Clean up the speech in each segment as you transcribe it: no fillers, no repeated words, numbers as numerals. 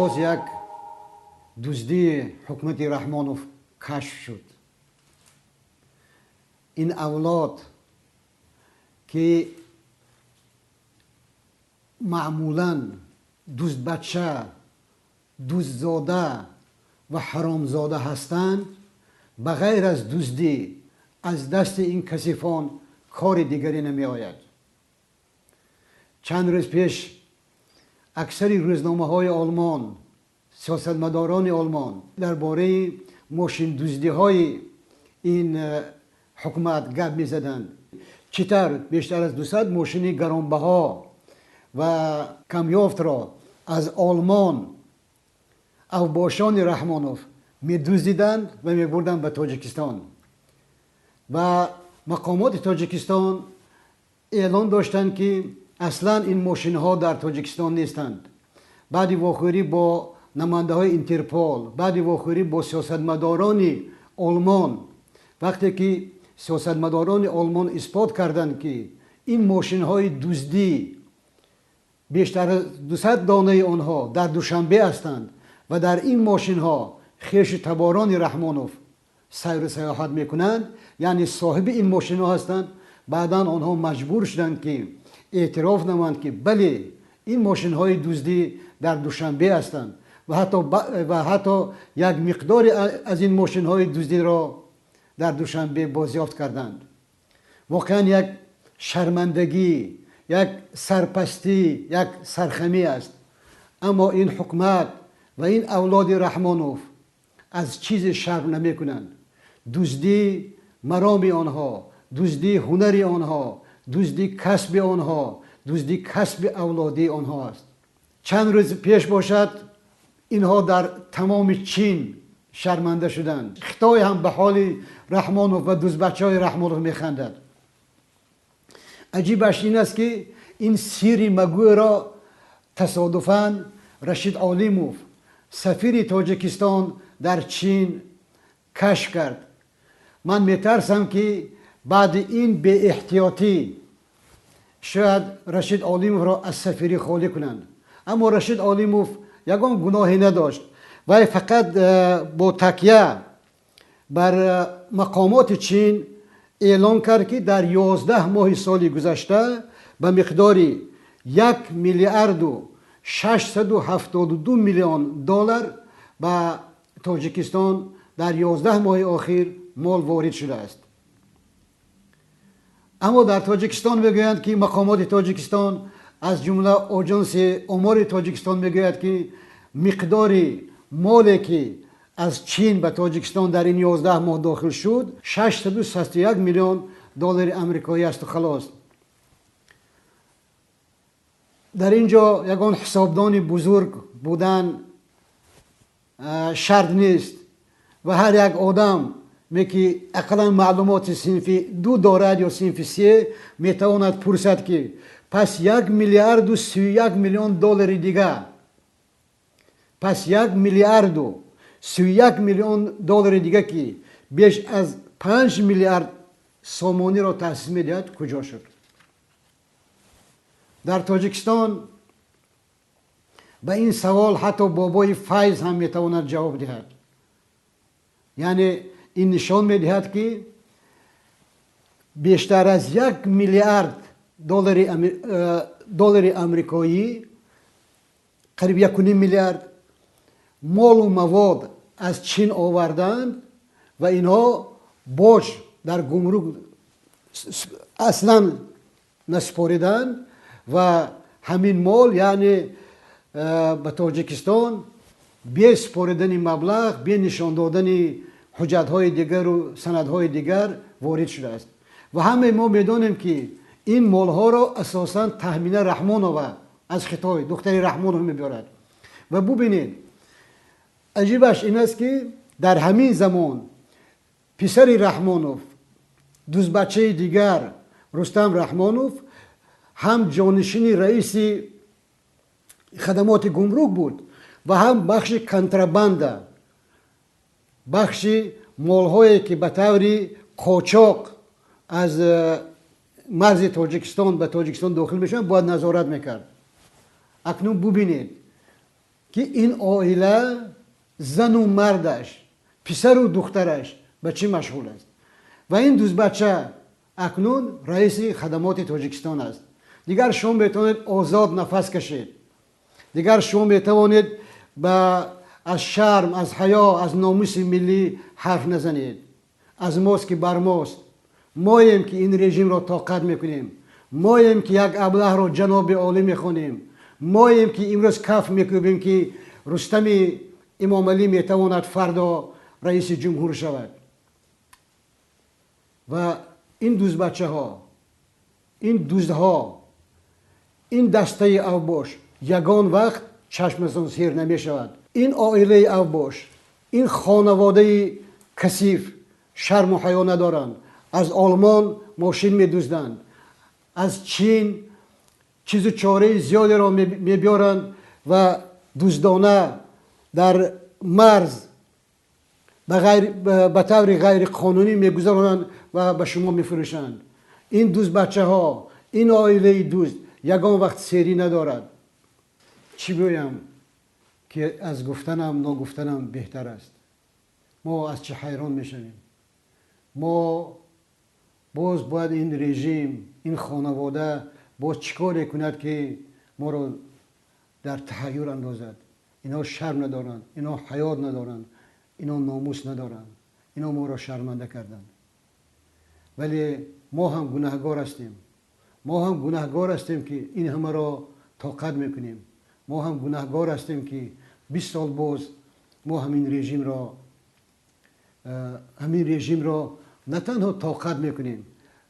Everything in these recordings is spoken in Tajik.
Боз як дуздии ҳукумати Раҳмонов кашф шуд. Ин авлод, ки маъмулан дуздбача, дуздзода ва ҳаромзода ҳастанд, ба ғайр аз дуздӣ аз дасти ин касифон кори дигаре намеояд. Чанд рӯз пеш аксари рӯзномаҳои Олмон, сиёсатмадорони Олмон дар бораи мошиндуздиҳои ин ҳукумат гап мезаданд. Чӣ тавр бештар аз 200 мошини гаронбаҳо ва камёфтро аз Олмон авбошони Раҳмонов медуздиданд ва мебурданд ба Тоҷикистон. Ва мақомоти Тоҷикистон эълон доштанд, ки аслан ин мошинҳо дар Тоҷикистон нестанд. Баъди вохӯрӣ бо намояндаҳои Интерпол, баъди вохӯрӣ бо сиёсатмадорони Олмон, вақте ки сиёсатмадорони Олмон исбот карданд, ки ин мошинҳои дуздӣ бештар аз 200 донаи онҳо дар Душанбе ҳастанд ва дар ин мошинҳо хешу таборони Раҳмонов сайру саёҳат мекунанд, яъне соҳиби ин мошинҳо ҳастанд, баъдан онҳо маҷбур шуданд, ки эътироф намоянд, ки бале, ин мошинҳои дуздӣ дар Душанбе ҳастанд ва ҳатто як миқдори аз ин мошинҳои дуздиро дар Душанбе бозёфт карданд. Воқеан як шармандагӣ, як сарпастӣ, як сархамӣ аст. Аммо ин ҳукумат ва ин авлоди Раҳмонов аз чизе шарм намекунанд. Дуздӣ мароми онҳо, дуздӣ ҳунари онҳо, дуздӣ касби онҳо, дуздӣ касби авлодии онҳо аст. Чанд рӯз пеш бошад, инҳо дар тамоми Чин шарманда шуданд. Хитой ҳам ба ҳоли Раҳмонов ва дуздбачаҳои Раҳмонов механдад. Аҷибаш ин аст, ки ин сири магӯйро тасодуфан Рашид Олимов, сафири Тоҷикистон дар Чин, кашф кард. Ман метарсам, ки баъди ин беэҳтиётӣ шояд Рашид Олимовро аз сафирӣ холӣ кунанд. Аммо Рашид Олимов ягон гуноҳе надошт. Вай фақат бо такя бар мақомоти Чин эълон кард, ки дар 11 моҳи соли гузашта ба миқдори 1 миллиарду 672 миллион доллар ба Тоҷикистон дар 11 моҳи охир мол ворид шудааст. Аммо дар Тоҷикистон мегӯянд, ки мақомоти Тоҷикистон, аз ҷумла Оҷонси омори Тоҷикистон, мегӯяд, ки миқдори моле, ки аз Чин ба Тоҷикистон дар ин 11 моҳ дохил шуд, 661 миллион доллари амрикоӣ асту халос. Дар ин ҷо ягон ҳисобдони бузург будан шарт нест ва ҳар як одам, ки ақаллан маълумоти синфи 2 дорад ё синфи 3, метавонад пурсад, ки пас 1 миллиарду 31 миллион доллари дигар, пас 1 миллиарду 31 миллион доллари дига, ки беш аз 5 миллиард сомониро таъсис медиҳад, куҷо шуд? Дар Тоҷикистон ба ин савол ҳатто бобои Файз ҳам метавонад ҷавоб диҳад. Яъне ин нишон медиҳад, ки бештар аз 1 миллиард доллари амрикоӣ, қариб 1,5 миллиард молу мавод аз Чин оварданд ва инҳо боҷ дар гумрук аслан насупориданд ва ҳамин мол, яъне ба Тоҷикистон бе супоридани маблағ, бе нишон додани ҳуҷҷатҳои дигару санадҳои дигар ворид шудааст. Ва ҳамаи мо медонем, ки ин молҳоро асосан Таҳмина Раҳмонова аз Хитой, духтари Раҳмонов, мебиёрад. Ва бубинед, аҷибаш ин аст, ки дар ҳамин замон писари Раҳмонов, дуздбачаи дигар, Рустам Раҳмонов, ҳам ҷонишини раиси хадамоти гумрук буд ва ҳам бахши контрабанда, бахши молҳое, ки ба таври қочоқ аз марзи Тоҷикистон ба Тоҷикистон дохил мешаванд, бояд назорат мекард. Акнун бубинед. ки ин оила, зану мардаш, писару духтараш ба чӣ машғул аст. Ва ин дузбача акнун раиси хадамоти Тоҷикистон аст. Дигар шумо метавонед озод нафас кашед, дигар шумо метавонед аз шарм, аз ҳаё, аз номуси миллӣ ҳарф назанед. Аз мост ки бар мост. Моем ки ин режимро тоқат мекунем, моем ки як аблаҳро ҷаноби олӣ мехонем, моем ки имрӯз каф мекӯбем, ки Рустами Имомалӣ метавонад фардо раиси ҷумҳур шавад. Ва ин дузбачаҳо, ин дуздҳо, ин дастаи авбош ягон вақт чашмашон сер намешавад. Ин оилаи авбош, ин хонаводаи касиф шарму ҳаё надоранд. Аз Олмон мошин медузданд, аз Чин чизу чораи зиёдеро мебиёранд ва дуздона дар марз ба таври ғайриқонунӣ мегузаронанд ва ба шумо мефурӯшанд. Ин дузбачаҳо, ин оилаи дузд ягон вақт серӣ надорад. Чӣ гӯям ки аз гуфтанам ногуфтанам беҳтар аст. Мо аз чӣ ҳайрон мешавем? Мо боз бояд ин режим, ин хонавода боз чӣ коре кунад, ки моро дар таҳайюр андозад? Инҳо шарм надоранд, инҳо ҳаёт надоранд, инҳо номус надоранд, инҳо моро шарманда карданд. Вале мо ҳам гунаҳгор ҳастем. Мо ҳам гунаҳгор ҳастем, ки ин ҳамаро тоқат мекунем. Мо ҳам гунаҳгор ҳастем, ки 20 сол боз мо ҳамин режимро на танҳо тоқат мекунем,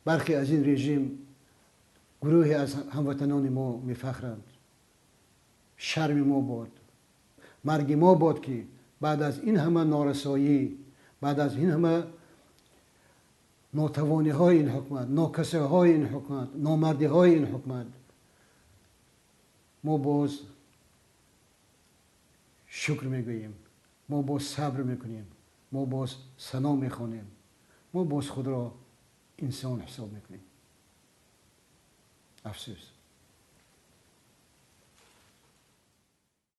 бархе аз ин режим, гурӯҳе аз ҳамватанони мо мефахранд. Шарми мо бод, марги мо бод, ки баъд аз ин ҳама норасоӣ, баъд аз ин ҳама нотавониҳои ин ҳукумат, нокасиҳои ин ҳукумат, номардиҳои ин ҳукумат, мо боз шукр мегӯем, мо боз сабр мекунем, мо боз сано мехонем, мо боз худро инсон ҳисоб мекунем. Афсӯс.